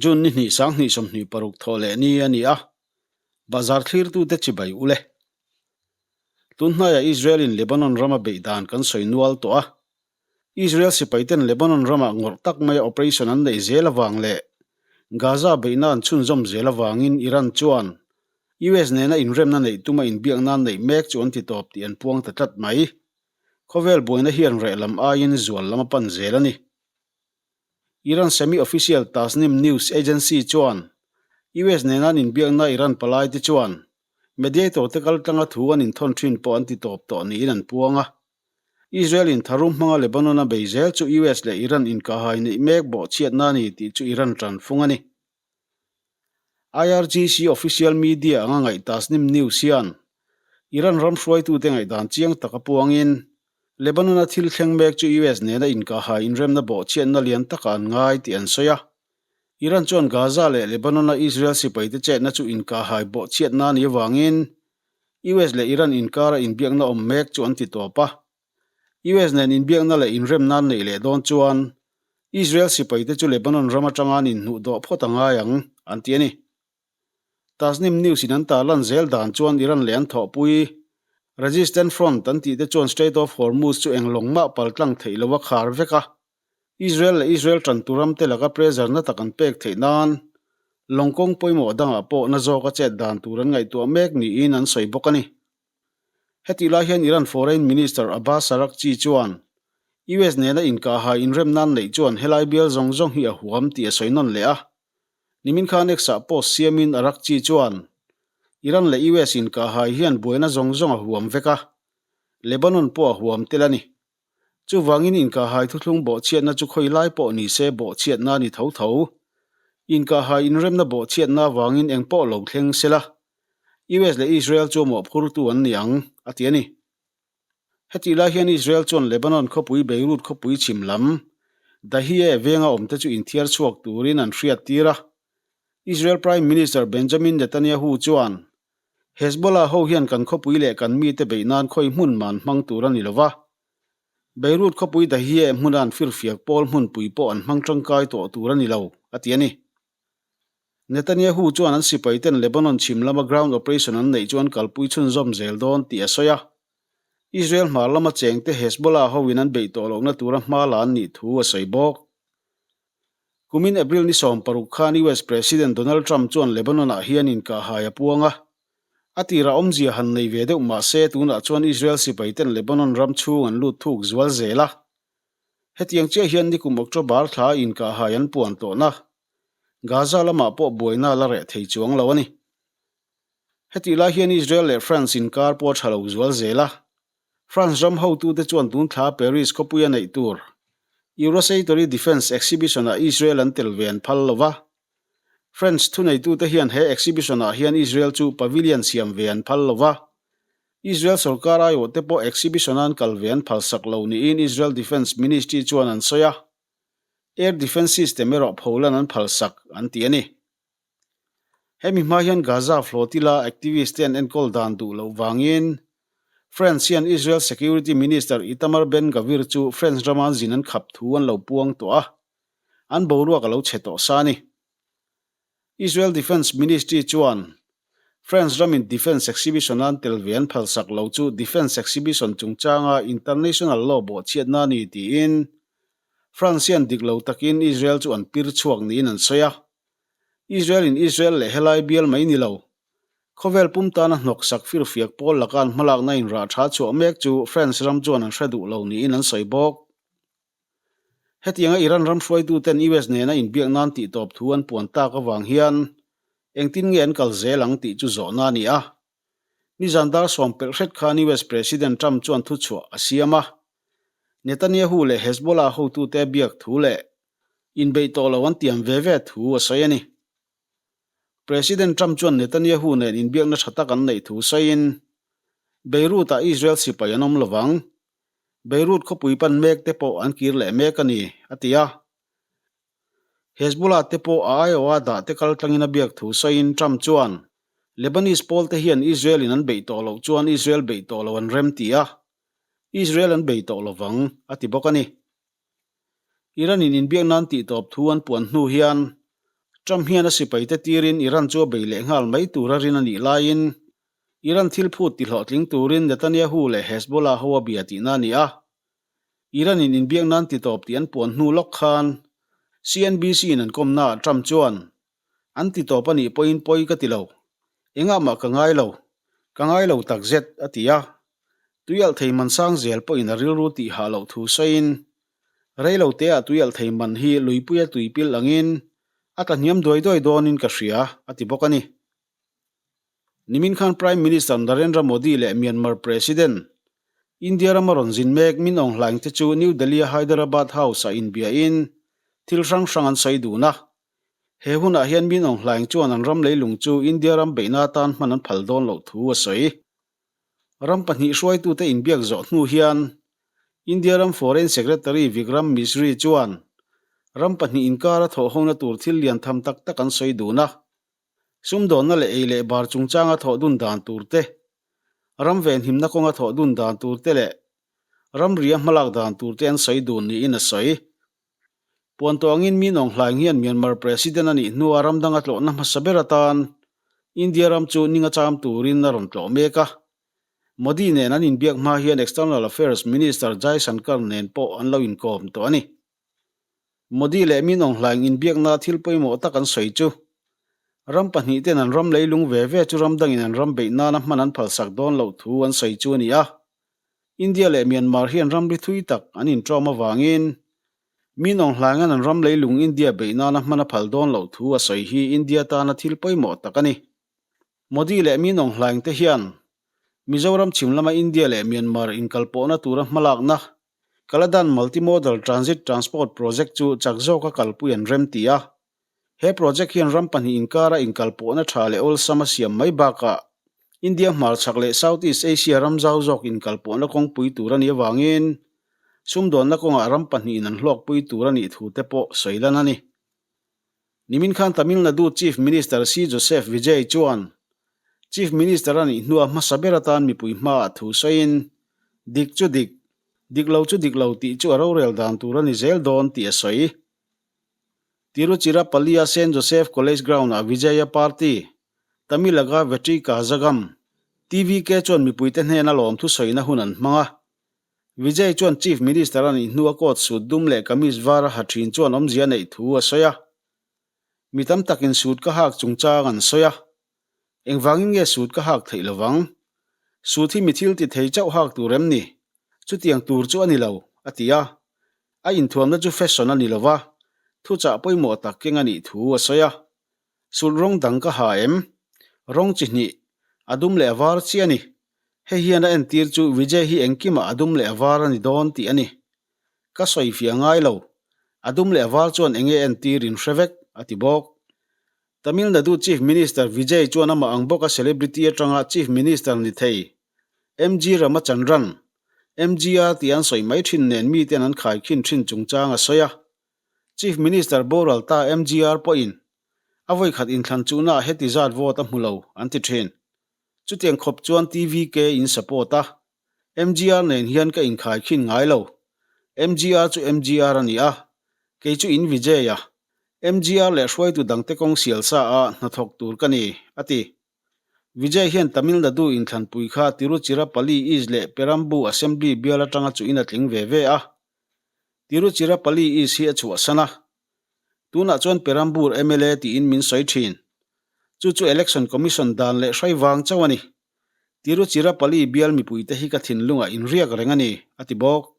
June ni hnih 20 26 thawh leh ni a ni a, Bazar thlirtute chibai u le. Tun hnaiah Israel in Lebanon rama beih dan kan sawi nual tawh a. Israel sipaiten Lebanon ramah ngawrh tak maia operation an neih zel avang leh Gaza beihna an chhunzawm zel avangin Iran chuan US nena inremna neih tuma inbiakna an neih mek chu an ti tawp tih an puang ta tlat mai. Khawvel buaina hian reh lam aiin zual lam a pan zel a ni. Iran semi-official Tasnim news agency chuan US nena an inbiakna Iran palaite chuan mediator te kaltlanga thu an inthawn thin pawh an ti tawp tawh niin an puang a. Israel in tharum hmanga Lebanon a bei zel chu US leh Iran inkahhai neih mek bawhchhiatna a ni tih chu Iran tanfung a ni. IRGC official media anga ngaih Tasnim News hian Iran ram hruaitute ngaihdan chiang taka puangin Lebanon-a thil thleng mek chu US nena inkahhai inremna bawhchhiatna lian taka an ngai tih an sawi a. Iran chuan Gaza leh Lebanon-a Israel sipaite chetna chu inkahhai bawhchhiatna a nih avangin US leh Iran inkara inbiakna awm mek chu an ti tawp a. US nen inbiakna leh inremna an neih leh dawn chuan Israel sipaite chu Lebanon ram atanga an inhnuh dawh phawt a ngai ang, an ti a ni. Tasnim News in an tarlan zel dan chuan Iran leh an thawhpui Resistance Front an tihte chuan Strait of Hormuz chu eng lawng mah paltlang theih lo a khar vek a, Israel leh Israel tantu ramte laka pressure na tak an pek theih nan lawng kawng pawimawh dangah pawh na zawka chet dan tur an ngaihtuah mek niin an sawi bawk a ni. Hetih lai hian Iran Foreign Minister Abbas Araghchi chuan US nena inkahhai inremna an neih chuan helai bial zawng zawng hi a huam tih a sawi nawn leh a. Nimin khan X-ah post siamin Araghchi chuan Iran leh US inkahhai hian buaina zawng zawng a huam vek a, Lebanon pawh a huam tel a ni. Chuvangin inkahhai thuthlung bawhchhiatna chu khawi lai pawh ni se bawhchhiatna a ni tho tho. Inkahhai inremna bawhchhiatna avangin eng pawh lo thleng sela, US leh Israel chu mawhphurtu an ni ang, a ti a ni. Hetih lai hian Israel chuan Lebanon khawpui Beirut khawpui chhim lam, Dahieh venga awmte chu inthiar chhuak turin an hriattir a. Israel Prime Minister Benjamin Netanyahu chuan, Hezbollah ho hian kan khawpui leh kan mite beih nan khawi hmun man hmang tur a ni lo va. Beirut khawpui Dahieh hmuna an firfiak pawl hmunpui pawh an hmang tangkai tawh tur a ni lo, a ti a ni. Netanyahu chuan an sipaiten Lebanon chhim lama ground operation an neih chu an kalpui chhunzawm zel dawn tih a sawi a. Israel hmar lama chengte Hezbollah hoin an beih tawh lohna tura hma la an nih thu a sawi bawk. Kumin April ni 16 khan US President Donald Trump chuan Lebanon-ah hian inkahhai a puang a. A tirah awmzia han nei ve deuh mah se tunah chuan Israel sipaiten Lebanon ram chhung an lut thuk zual zel a. Hetiang chiah hian nikum October thla inkahhai an puan tawhna Gaza lamah pawh buaina la reh thei chuang lo a ni. Hetih lai hian Israel leh France inkar pawh a tha lo zual zel a. France ram hotute chuan tun thla Paris khawpuia neih tur Eurosatory Defence Exhibition-ah Israel an tel ve an phal lo va. French thuneitute hian he exhibition-ah hian Israel chu pavilion siam ve an phal lo va. Israel sorkar aiawhte pawh exhibition-a an kal ve an phalsak lo niin Israel Defence Ministry chuan an sawi a. Air Defence System erawh pholan an phalsak an ti a ni. Hemi hma hian Gaza flotilla activist te an enkawl dan duh loh vangin France hian Israel Security Minister Itamar Ben-Gvir chu France rama an zin an khap thu an lo puang tawh a, an boruak a lo chhe tawh sa a ni. Israel Defence Ministry chuan France ramin Defence Exhibition a an tel ve an phalsak lo chu Defence Exhibition chungchanga international law bawhchhiatna a ni tiin France hian dik lo takin Israel chu an pir chhuak niin an sawi a. Israel in Israel leh helai bial mai ni lo, khawvel pum tana hnawksak firfiak pawl laka an hmalakna inrah tha chhuah mek chu France ram chuan an hre duh lo niin an sawi bawk. Hetianga Iran ram hruaituten US nena inbiak nan tih tawp thu an puan tak avang hian engtin nge an kal zel ang tih chu zawhna a ni a. Nizan dar sawm pelh hret khan US President Trump chuan thuchhuah a siam a. Netanyahu leh Hezbollah hotute a biak thu leh inbeih tawh lo an tiam ve ve thu a sawi a ni. President Trump chuan Netanyahu nen inbiakna tha tak an neih thu sawiin, Beirut-ah Israel sipai an awm lovang. Beirut khawpui pan mek te pawh an kir leh mek a ni, a ti a. Hezbollah te pawh a aiawha dah te kal tlangin a biak thu sawiin Trump chuan, Lebanese pawl te hian Israel in an beih tawh loh chuan Israel beih tawh lo an rem ti a, Israel an bei tawh lovang, a ti bawk a ni. Iran in inbiak nan tih tawp thu an puan hnu hian. Trump hian a sipaite tirin Iran chu a bei leh nghal mai tura rin a nih laiin Iran thil phut tihlawhtling turin Netanyahu leh Hezbollah ho a bia tihna a ni a. Iran-in inbiak nan titawp tih an puan hnu lawk khan CNBC-in an kawmnaah Trump chuan, An titawp a nih pawhin pawi ka ti lo. Engah mah ka ngai lo. Ka ngai lo takzet, a ti a. Tuialh thei man sang zel pawhin a rilru tih hah loh thu sawiin, Rei lo teah tuialh thei man hi luipuia tui pil angin a tla hniam duai duai dawnin ka hria, a ti bawk a ni. Nimin khan Prime Minister Narendra Modi leh Myanmar President, India rama rawn zin mek Min Aung Hlaing te chu New Delhi-a Hyderabad House-ah inbiain thil hrang hrang an sawi dun a. He hunah hian Min Aung Hlaing chuan an ram leilung chu India ram beihna atan hman an phal dawn loh thu a sawi. Ram pahnih hruaitute inbiak zawh hnu hian India ram Foreign Secretary Vikram Misri chuan ram pahnih inkara thawhhona tur thil lian tham tak tak an sawi dun a. Sumdawnna leh ei leh bar chungchanga thawh dun dan tur te, ram venhimna kawnga thawh dun dan tur te leh ramria hmalak dan tur te an sawi dun niin a sawi. Puan tawh angin Min Aung Hlaing hian Myanmar President a nih hnua ram danga tlawhna hmasa ber atan India ram chu ninga cham turin a rawn tlawh mek a. Modi nen an inbiak hma hian External Affairs Minister Jaishankar nen pawh an lo inkawm tawh a ni. Modi leh Min Aung Hlaing inbiakna thil pawimawh tak an sawi chu, ram pahnih ten an ram leilung ve ve chu ram dangin an ram beih nana hman an phalsak dawn loh thu an sawi chu a ni a. India leh Myanmar hian ramri thui tak an inṭawm avangin Min Aung Hlainga'n an ram leilung India beih nana hman a phal dawn loh thu a sawi hi India tana thil pawimawh tak a ni. Modi leh Min Aung Hlaing te hian Mizoram chhim lama India leh Myanmar inkalpawhna tura hmalakna Kaladan Multimodal Transit Transport Project chu chak zawka kalpui an rem ti a. He project hian ram pahnih inkara inkalpawhna tha leh awlsam a siam mai bakah India hmarchhak leh Southeast Asia ram zau zawk inkalpawhna kawngpui tur a nih avangin sumdawnna kawngah ram pahnihin an hlawkpui tur a nih thu te pawh sawi lan a ni. Nimin khan Tamil Nadu Chief Minister C Joseph Vijay chuan Chief Minister a nih hnua hmasa ber atan mipui hmaah thu sawiin, Dik chu dik, dik lo chu dik lo tih chu a rorel dan tur a ni zel dawn tih a sawi. Tiruchirappalli-a Saint Joseph College Ground-ah Vijaya Party, Tamilaga Vetri Kazhagam, TVK chuan mipuite hnena lawmthu sawina hun an hmang a. Vijay chuan Chief Minister a nih hnua coat suit dum leh kamis var a ha thin chuan awmzia neih thu a sawi a. Mi tam takin suit ka hak chungchang an sawi a. Engvangin nge suit ka hak theih lovang? Suit hi mi thil ti thei chauh hak tur em ni? Chutiang tur chu a ni lo, a ti a. A inthuamna chu fashion a ni lova, thuchah pawimawh tak keng a nih thu a sawi a. Suit rawng dang ka ha em? Rawng chi hnih, a dum leh a var chiah a ni. Hei hian a entir chu Vijay hi engkimah a dum leh a var a ni dawn tih a ni. Ka sawi fiah ngai lo. A dum leh a var chuan enge entir in hre vek, a ti bawk. Tamil Nadu Chief Minister Vijay chuan amah ang bawka celebrity atanga Chief Minister ni thei MG Ramachandran, MGR tih an sawi mai thin nen miten an khaikhin thin chungchang a sawi a. Chief Minister boral ta MGR pawhin a vawikhat inthlan chuhnaah heti zat vote a hmu lo an ti thin. Chutiang khawp chuan TVK in support a, MGR nen hian ka inkhaikhin ngai lo. MGR chu MGR a ni a, kei chu in Vijay a, MGR leh hruaitu dangte kawng sial sa a hnathawk tur ka ni, a ti. Vijay hian Tamil Nadu inthlanpui kha Tiruchirappalli East leh Perambu Assembly bial atanga chuhin a tling ve ve a. Tiruchirappalli East hi a chhuahsan a. Tunah chuan Perambur mla tiin min sawi thin. Chu chu Election Commission dan leh hrai vang chauh a ni. Tiruchirappalli bial mipuite hi ka thinlungah inriak reng a ni, a ti bawk.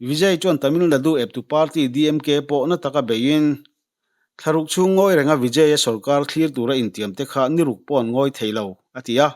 Vijay chuan Tamil Nadu eptu party DMK pawh na taka beiin, Thlaruk chhung ngawi renga Vijay-a sorkar thlir tura intiamte kha niruk pawh an ngawi thei lo, a ti a.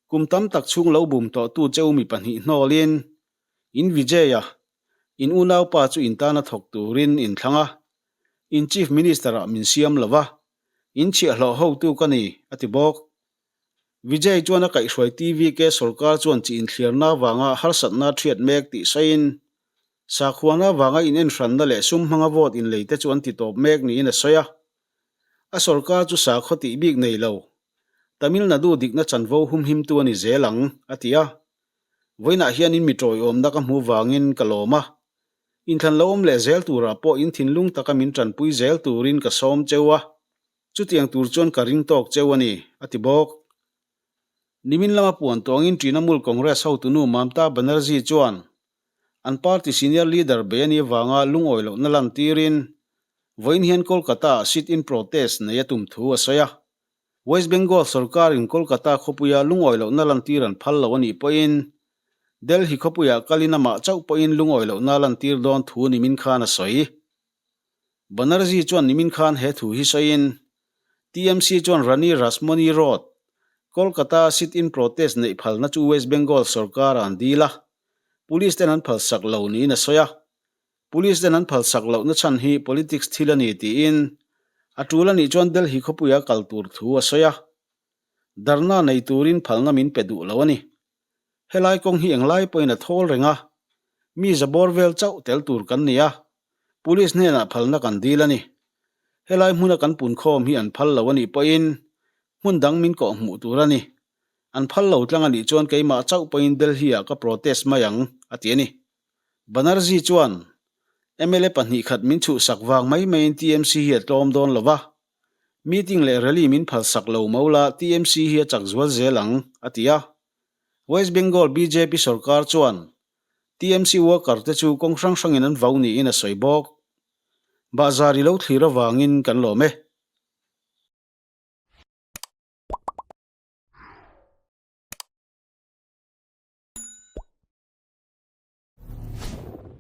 Kum tam tak chhung lo bum tawhtu cheu mi pahnih hnawlin, In Vijay-a, in unaupa chu in tana thawk turin in thlang a, in Chief Minister-ah min siam lo va, in chhiahhlawh hotu ka ni, a ti bawk. Vijay chuan a kaihhruai TVK sorkar chuan chi inthliarna avanga harsatna a thiat mek tih sawiin, sakhuana avanga inenhranna leh sum hmanga vote inlei te chu an ti tawp mek niin a sawi a. A sorkar chu sakhaw tih bik nei lo, Tamil Nadu dikna chanvo humhimtu a ni zel ang, a ti a. Vawiinah hian in mi tawiawmna ka hmu vangin ka lawm a, inthlan lo awm leh zel turah pawh in thinlung taka min tanpui zel turin ka sawm cheu a. Chutiang tur chuan ka ring tawk cheu a ni, a ti bawk. Nimin lama puan tawngin Trinamool Congress hotunu Mamta Banerjee chuan an party senior leader bei a nih avanga lungawi lohna lantirin vawiin hian Kolkata-ah sit-in protest nei a tum thu a sawi a. West Bengal sorkarin Kolkata khawpuia lungawi lohna lantir an phal lo a nih pawhin Delhi khawpuiah kalin amah chauh pawhin lungawi lohna lantir dawn thu nimin khan a sawi. Banerjee chuan nimin khan he thu hi sawiin, TMC chuan Rani Rashmoni Road, Kolkata-a sit-in protest neih phalna chu West Bengal sorkar-ah an dil a, police ten an phalsak lo niin a sawi a. Police ten an phalsak lohna chhan hi politics thil a ni tiin a tul a nih chuan Delhi khawpuia kal tur thu a sawi a. Dharna nei turin phalna min pe duh lo a ni. Helai kawng hi englai pawhin a thawl reng a, mi za bawr vel chauh tel tur kan ni a, Police hnenah phalna kan dil a ni. Helai hmuna kan punkhawm hi an phal lo a nih pawhin hmun dang min kawh hmuh tur a ni. An phal lo tlang a nih chuan keimah chauh pawhin Delhi-ah ka protest mai ang, a ti a ni. Banerjee chuan, mla 2 khat min chhuhsak vang mai maiin TMC hi a tlawm dawn lo va, meeting leh rally min phalsak lo mo la TMC hi a chak zual zel ang, a ti a. West Bengal bjp sorkar chuan TMC worker te chu kawng hrang hrangin an vau niin a sawi bawk. Bahzar i lo thlir avangin kan lawm e.